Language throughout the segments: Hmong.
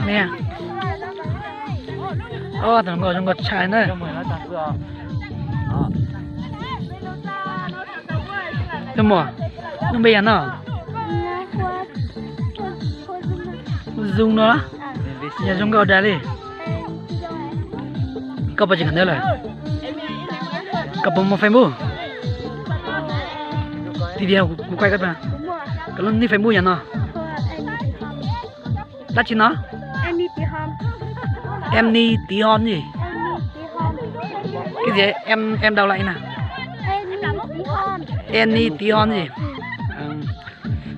Ne, tus hluas nkauj zoo nkauj tshaj na. Tus muam, lub npe yog no? Zoo no, yog zoo nkauj dag li. Koj puas tseem kawm ntawv lawm? Koj puas muaj Facebook? Tim tias kuv kuaj koj, koj lub nick Facebook yog no. Dab tsi no? Em Ni Tiv Hom ni. Cái gì em em đọc lại nè. Em Ni Tiv Hom ni.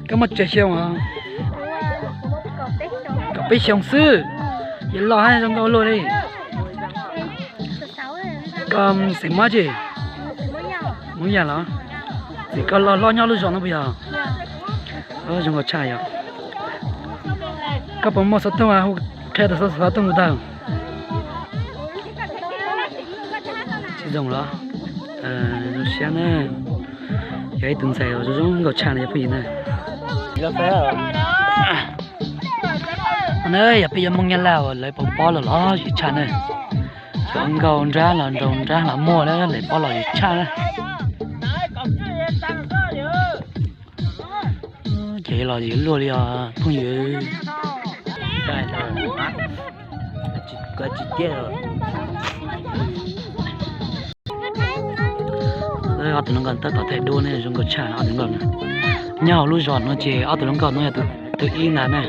Koj muaj tsawg xyoo os? Kaum peb xyoo xwb. Yuav loj hab zoo nkauj luaj li. Koj xeem Hmoob tsi? Hmoob Yaj los? Txiv koj loj hlob nyob lub zos no puas yog? Zoo nkauj tshaj yog. Koj puas muaj xov tooj, qhia tau xov tooj kuv tau. Tsis zoo los? Zoo siab na. Yog ib tug ntxhais zoo zoo nkauj tshaj no yog phooj ywg na. No na yog peb cov Hmoob Nyab Laj uas lawv paub pob los lom zem tshaj na. Cov nkauj nrab los nraug nrab los muaj na, lawv paub lom zem tshaj na. Ces los zem luaj li os phooj ywg. Ob tug hluas nkauj tab tom thaij duab ne, zoo nkauj tshaj ob tug nkauj na. Nyob hauv lub zos no ces ob tug hluas nkauj no yog tus ib ntag na.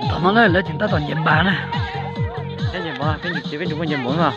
Tom no na lawv tseem tab tom ncaws npas na. Peb ncaws npas, peb ncaws npas.